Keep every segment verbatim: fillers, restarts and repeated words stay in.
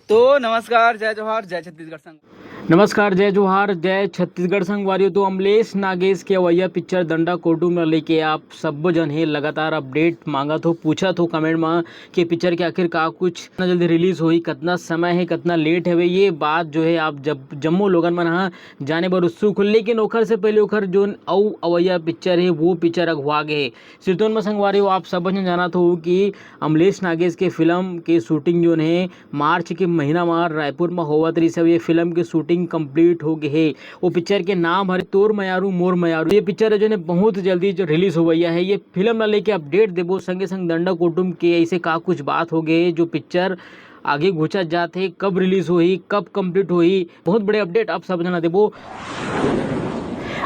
तो नमस्कार, जय जोहार, जय छत्तीसगढ़ संग। नमस्कार, जय जोहार, जय छत्तीसगढ़ संगवारियों। तो अमलेश नागेश के अवइया पिक्चर दंडा कोटुम ल लेके आप सब्बो जन हे लगातार अपडेट मांगत हो, पूछत हो कमेंट म कि पिक्चर के आखिर का कुछ, कितना जल्दी रिलीज होही, कितना समय है, कितना लेट हवे, ये बात जो है आप जब जम्मो लोगन मन ह जाने बर उत्सुक हो। लेकिन ओखर से पहले ओखर जोन अउ अवइया पिक्चर है, वो पिक्चर अगुवा गे हे। सिरतोन म संगवारी हो, आप सब झन जानत हो कि अमलेश नागेश के फिल्म के शूटिंग जोन हे मार्च के महीना म रायपुर म होवत रहिस हे। ये फिल्म के शूटिंग कंप्लीट हो गे हे। वो पिक्चर के नाम हरे तोर मयारू मोर मयारू। ये पिक्चर है जोन बहुत जल्दी जो रिलीज होवइया है। ये फिल्म ला लेके अपडेट देबो, संगे संग दंडा कोटुम के ऐसे का कुछ बात हो गए जो पिक्चर आगे घुचत जात हे, कब रिलीज होही, कब कंप्लीट होही, बहुत बड़े अपडेट आप सब झन ला देबो।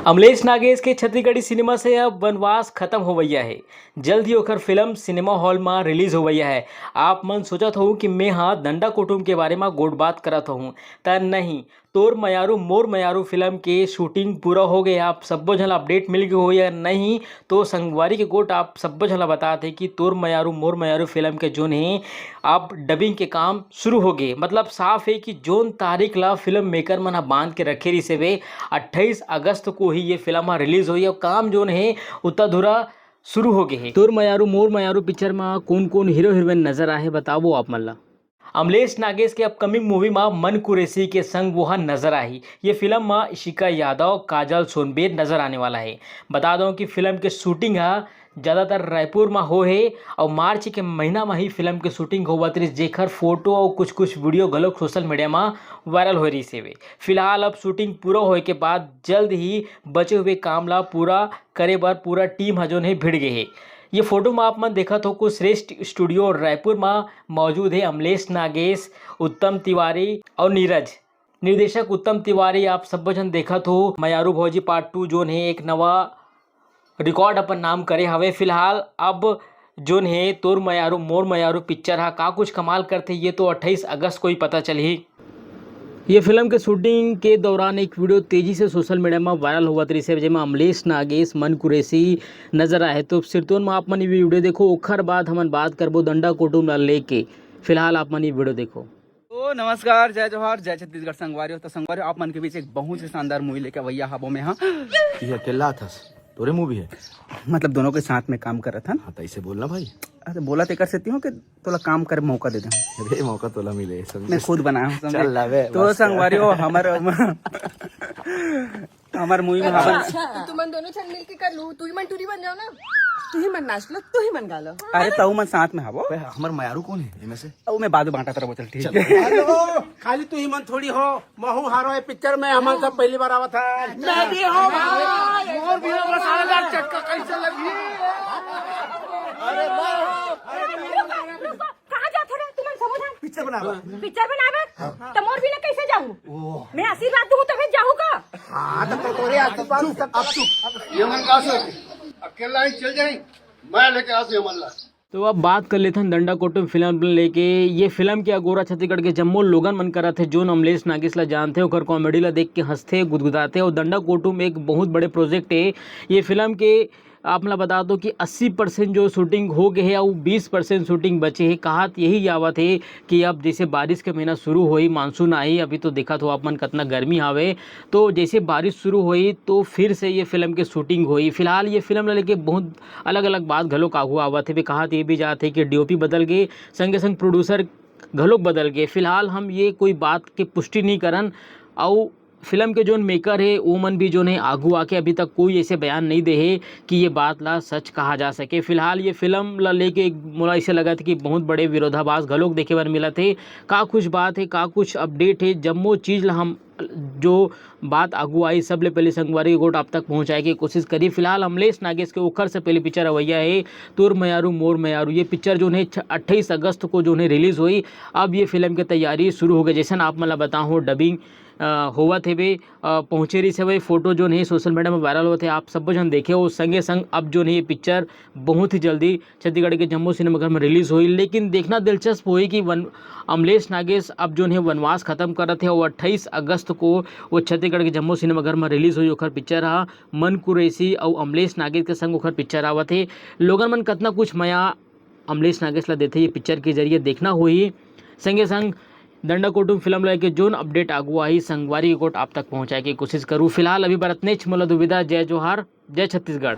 अमलेश नागेश के छत्तीसगढ़ी सिनेमा से अब वनवास खत्म होवइया है। जल्द ही ओखर फिल्म सिनेमा हॉल म रिलीज होवइया है। आप मन सोचत हो कि मैं हा दंडा कोटुम के बारे म गोठ बात करत हूँ, त नहीं, तोर मयारू मोर मयारू फिल्म के शूटिंग पूरा हो गए। आप सब्बो झन ला अपडेट मिल गए हो या नहीं, तो संगवारी के गोठ आप सब्बो झन ला बतात हे कि तोर मयारू मोर मयारू फिल्म के जोन हे, अब डबिंग के काम शुरू हो गए। मतलब साफ है कि जोन तारीख ला फिल्म मेकर मन ह बांध के रखे रहिस हे, अट्ठाईस अगस्त को ही ये फिल्म ह रिलीज होही। अब काम जोन हे, उतना धुरा शुरू हो गए हे। तोर मयारू मोर मयारू पिक्चर म कौन कौन हीरो हीरोइन नजर आहे, बताबो आप मन ला। अमलेश नागेश के अपकमिंग मूवी म मन कुरैशी के संग वो ह नजर आही। ये फिल्म म इशिका यादव, काजल सोनबेर नजर आने वाला है। बता दो कि फिल्म के शूटिंग ह ज्यादातर रायपुर म हो हे और मार्च के महीना म ही फिल्म के शूटिंग होवत रहिस, जेखर फोटो और कुछ कुछ वीडियो घलोक सोशल मीडिया म वायरल हो रहिस हेवे। फिलहाल अब शूटिंग पूरा होए के बाद जल्द ही बचे हुए काम ला पूरा करे बर पूरा टीम ह जोन हे भिड़ गे हे। ये फोटो म आप मन देखत हो कुछ श्रेष्ठ स्टूडियो रायपुर म मौजूद हे अमलेश नागेश, उत्तम तिवारी और नीरज। निर्देशक उत्तम तिवारी आप सब्बो झन देखत हो मयारू भौजी पार्ट टू जोन हे एक नवा रिकॉर्ड अपन नाम करे हवे। फिलहाल अब जोन हे तोर मयारू मोर मयारू पिक्चर हा का कुछ कमाल करथे, ये तो अट्ठाईस अगस्त को ही पता चलही। ये फिल्म के शूटिंग के दौरान एक वीडियो तेजी से सोशल मीडिया में वायरल होवत रहिस हे, जेमा अमलेश नागेश, मन कुरैशी नजर आए। तो सिरतोन में आप मन ये वीडियो देखो, ओखर बाद हमन बात करबो दंडा कोटुम ला लेके। फिलहाल आप मन ये वीडियो देखो। तो नमस्कार, जय जोहार, जय छत्तीसगढ़ संगवारी हो। तो संगवारी हो, आप मन के बीच एक बहुत ही शानदार मूवी लेके अवइया हाबो में, हाँ। ये अकेला थस, तोरे मूवी है? मतलब दोनों के साथ में काम करत हन। हाँ, तो ऐसे बोलना भाई। अरे बोला तेकर सेती हूँ कि तोला काम करे मौका दे दे। अरे मौका तोला मिले, समझे? मैं खुद बनाया हूँ, समझे? चल लावे, तो मस्त है। संगवारी हो, हमर हमर मूवी में अच्छा, हमन अच्छा। तो तुमन दोनों झन मिलके कर लू, तू ही मन टूरी बन जाओ ना, तू ही मन नाच लो, तू ही मन गा लो। अरे तऊ मन साथ में हबो। बे, हमर मयारू कौन है इनमें से? ओ मैं बाद में बांटा तरह बोल, चल ठीक चल। है। हेलो, खाली तू ही मन थोड़ी हो, महू हारो है पिक्चर में, हमन सब पहली बार आवत है। मैं भी हूँ भाई। मोर भी हो, मसालेदार चटका कैसे लगी? अरे वाह। कहाँ जात हो रे तुमन समूह धान? पिक्चर बनावा। पिक्चर बनावे? हाँ। त मोर बिना कैसे जाहू? ओह। मैं आशीर्वाद दूँ तभे जाहू का? हाँ, तो तोरे आशीर्वाद चुप, सब अब चुप। ये मन का से अकेला ही चल जाए, मैं लेके आ से मन ला। तो अब बात कर लेथन दंडा कोटुम फिल्म लेके। ये फिल्म के अगोरा छत्तीसगढ़ के जम्मो लोगन मन करत हे, जोन अमलेश नागेश ला जानथे, ओकर कॉमेडी ला देख के हंसथे, गुदगुदाथे। और दंडा कोटुम एक बहुत बड़े प्रोजेक्ट है। ये फिल्म के आप ला बता दो कि अस्सी परसेंट जो शूटिंग हो गए हे, अउ बीस परसेंट शूटिंग बचे हे। कहात यही आवत हे कि अब जैसे बारिश के महीना शुरू होही, मानसून आही, अभी तो देखत हो आप मन कितना गर्मी हावे, तो जैसे बारिश शुरू होही तो फिर से ये फिल्म के शूटिंग होही। फिलहाल ये फिल्म ला लेके बहुत अलग-अलग बात घलोक आगू आवत हे। कहात ये भी जात हे कि डीओपी बदल गए, संगे संग प्रोड्यूसर घलोक बदल गए। फिलहाल हम ये कोई बात के पुष्टि नहीं करन, अउ फिल्म के जोन मेकर हे, वो मन भी जोन हे आगू आके अभी तक कोई ऐसे बयान नहीं दे हे कि ये बात ला सच कहा जा सके। फिलहाल ये फिल्म ला लेके एक मोला ऐसे लगत हे कि बहुत बड़े विरोधाभास घलोक देखे बर मिलत हे। का कुछ बात हे, का कुछ अपडेट हे, जम्मो चीज ला हम जो बात आगू आई, सबले पहले संगवारी के गोठ आप तक पहुंचाए के कोशिश करी। फिलहाल अमलेश नागेश के ओखर से पहले पिक्चर अवैया हे तोर मयारू मोर मयारू। ये पिक्चर जोन हे छ-, अट्ठाईस अगस्त को जोन हे रिलीज होही। अब ये फिल्म के तैयारी शुरू हो गए। जैसन आप मन ला बताहूँ, डबिंग, अ, होवत हेबे, अ, पहुँचे रहिस हवय। फोटो जोन हे सोशल मीडिया में वायरल होत हे, आप सब्बो झन देखे हो। संगे संग अब जोन हे ये पिक्चर बहुत ही जल्दी छत्तीसगढ़ के जम्मो सिनेमाघर में रिलीज होही। लेकिन देखना दिलचस्प होही कि वन-, अमलेश नागेश अब जोन हे वनवास खत्म करत हे और अट्ठाईस अगस्त को वो छत्तीसगढ़ के जम्मो सिनेमाघर में रिलीज होही। ओखर पिक्चर हा मन कुरैशी अउ अमलेश नागेश के संग ओखर पिक्चर आवत हे। लोगन मन कतना कुछ मया अमलेश नागेश ला देथे, ये पिक्चर के जरिए देखना होही। संगे संग डंडा कुटुम फिल्म लेके जोन अपडेट आगू आही, संगवारी गोठ आप तक पहुंचाए के कोशिश करू। फिलहाल अभी बरतनेच मोला दुविधा। जय जोहार, जय छत्तीसगढ़।